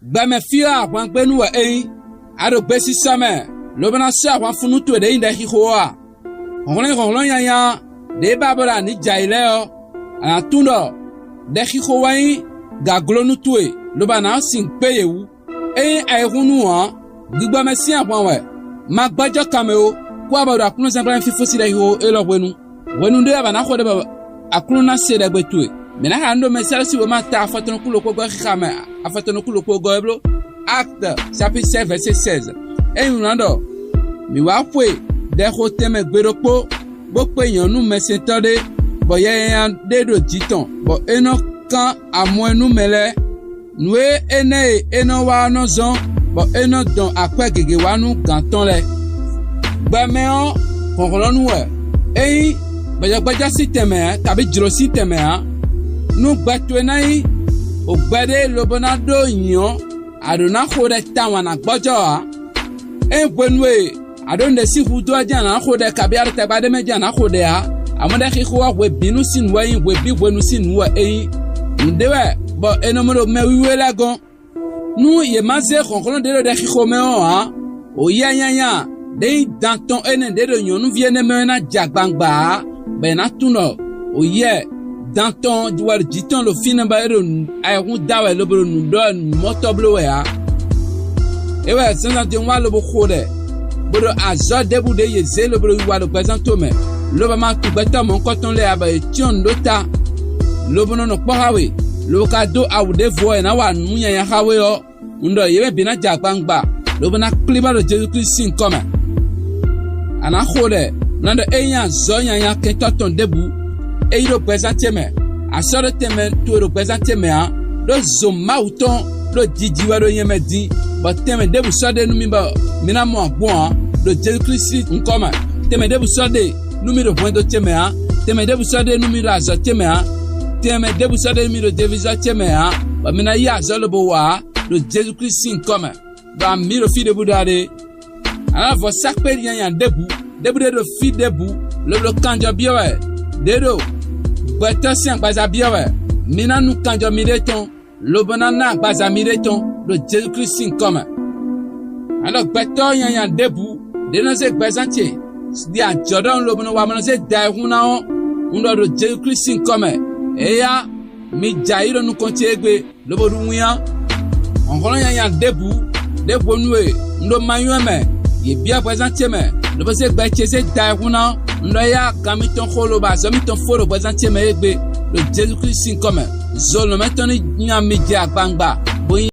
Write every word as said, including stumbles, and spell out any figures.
Gbɛmɛ fiɔ ahwangbenu wɛ e nyi. A ɖo gbesisɔ mɛ, lobo na sɔ ahwanfunnu towe ɖe nyi ɖɛxixo ɔ a? Hlɔnhlɔn hlɔnhlɔn nyanya ɖe ba bo ɖo ani ja yi lɛ ɔ, a na tunwun ɖɔ ɖɛxixo wɛ nyi gaglonu towe, lobo a na sin gbe ye wu. E nyi ayihun nu ɔ, gbigbɔmɛ sin ahwan wɛ. Ma gbɔjɔ kanmɛ o, kɔ abɔ ɖo Aklunɔ zan gbla fifo si ɖɛxixo elɔ hwenu. Hwenu ɖe a ba na xo ɖɛ bɔ Aklunɔ na se ɖɛgbe towe. Mɛ na xa nu ɖo mɛ sɛlɛ si wema ta afɔtɔn nukun ɖokpo gɔ xixa mɛ, afɔtɔn nukun ɖokpo gɔ eblo. Acte chapitre seize verset seize. E nyi na ɖɔ mi wa xwe ɖɛxo tɛnmɛ gbe ɖokpo, bo kpe nyɔnu mɛsɛntɔ ɖe, bɔ yɛyɛnya ɖe ɖo ji tɔn, bɔ e nɔ kan amɔɛnu mɛ lɛ. Nu e enɛ e e nɔ wa nɔ zɔn, bɔ e nɔ dɔn akwɛ gege wa nu gan tɔn lɛ. Gbɛmɛ ɔ, hlɔnhlɔnnu wɛ e nyi, gbɛjɔgbɛjɔ si tɛnmɛ a, kabi jlo si tɛnmɛ a. Nu gbɛ towe na nyi ogbɛ ɖe lobo na ɖo nyi ɔ, a ɖo na xo ɖɛ tawun a na gbɔjɔ a? E nyi hwenu e a ɖo nuɖe si hudo a jɛn a na xo ɖɛ, kabi a ɖo tagba ɖe mɛ jɛn a na xo ɖɛ a? Amɔ ɖɛxixo ɔ, hwebinu sin nu wɛ e nyi, hwebi hwenu sin nu wɛ e nyi. Nuɖe wɛ bɔ e nɔ mɔ ɖo mɛ wiwe lɛ gɔn. Nu ye ma ze hlɔnhlɔn ɖe ɖo ɖɛxixo mɛ ɔ a, oyɛ nyanya ɖe nyi dan tɔn enɛ ɖe ɖo nyɔnuvi enɛ mɛ na ja gbangba a, bɔ e na tunwun ɖɔ oyɛ dan tɔn wɛ ɖo ji tɔn ɖo finɛ, bɔ e ɖo ayihun da wɛ lobo ɖo nu ɖɔ nu mɔtɔ blo wɛ a. E wɛ zanzan de wa lobo xo ɖɛ, bo ɖo azɔ ɖebu ɖe ye ze lobo ɖo wiwa ɖo gbɛzan to mɛ, lobo ma tu gbɛtɔ mɔnkɔtɔn lɛ a, bɔ ye tiɔn nu ɖo ta, lobo nɔ nɔ kpɔ xa we, lobo ka do awu ɖevo ɔ, ye na wa nu nyanya xa we ɔ. Un ɖɔ ye mɛ bi na ja gbangba, lobo na kpli ba ɖo Jesu Klisti sin ŋkɔ mɛ. A na xo ɖɛ na ɖɔ e nyi azɔ nyanya kɛntɔ tɔn ɖebu e yi ɖo gbɛzan ce mɛ. A sɔ ɖo tɛnmɛ towe ɖo gbɛzan ce mɛ a, ɖo zo Mawu tɔn ɖo jiji wɛ ɖo nyɛ mɛ din, bɔ tɛnmɛ ɖebu sɔ ɖe nu mi bɔ mi na mɔ agbɔn a, ɖo Jesu Klisti ŋkɔ mɛ. Tɛnmɛ ɖebu sɔ ɖe nu mi ɖo hwɛndo ce mɛ a, tɛnmɛ ɖebu sɔ ɖe nu mi ɖo azɔ ce mɛ a, tɛnmɛ ɖebu sɔ ɖe nu mi ɖo jevizɔ ce mɛ a, bɔ mi na yi azɔ lobo wa a, ɖo Jesu Klisti ŋkɔ mɛ. Ɖo ami ɖo fi ɖebu ɖa ɖe. A na vɔ sakpe nyanya ɖebu, ɖebu ɖe ɖo fi ɖebu, lobo ɖo kanjɔ biɔ wɛ, ɖe ɖo gbɛtɔ sin agbaza biɔ wɛ. Mi na nu kanjɔ mi ɖe tɔn, lobo na na agbaza mi ɖe tɔn ɖo Jesu Klisti ŋkɔ mɛ. A ɖɔ gbɛtɔ nyanya ɖebu ɖe nɔ ze gbɛzan ce ɖi ajɔ ɖɔ un lobo nɔ wa mɔ nɔ ze da ehun na ɔ, un ɖɔ ɖo Jesu Klisti ŋkɔ mɛ, eya mi ja yi ɖo nukɔn ce egbe, lobo ɖu winyan. Hlɔnhlɔn nyanya ɖebu ɖe hwenu e un ɖo manyɔɛ mɛ, ye biɔ gbɛzan ce mɛ, lobo ze gbɛ ce ze da ehun na ɔ, un ɖɔ eya gan mitɔn xo lobo azɔ mitɔn fo ɖo gbɛzan ce mɛ egbe, ɖo Jesu Klisti ŋkɔ mɛ. Zolɔn mɛ tɔn ni nya mi jɛ agbangba, bo nyi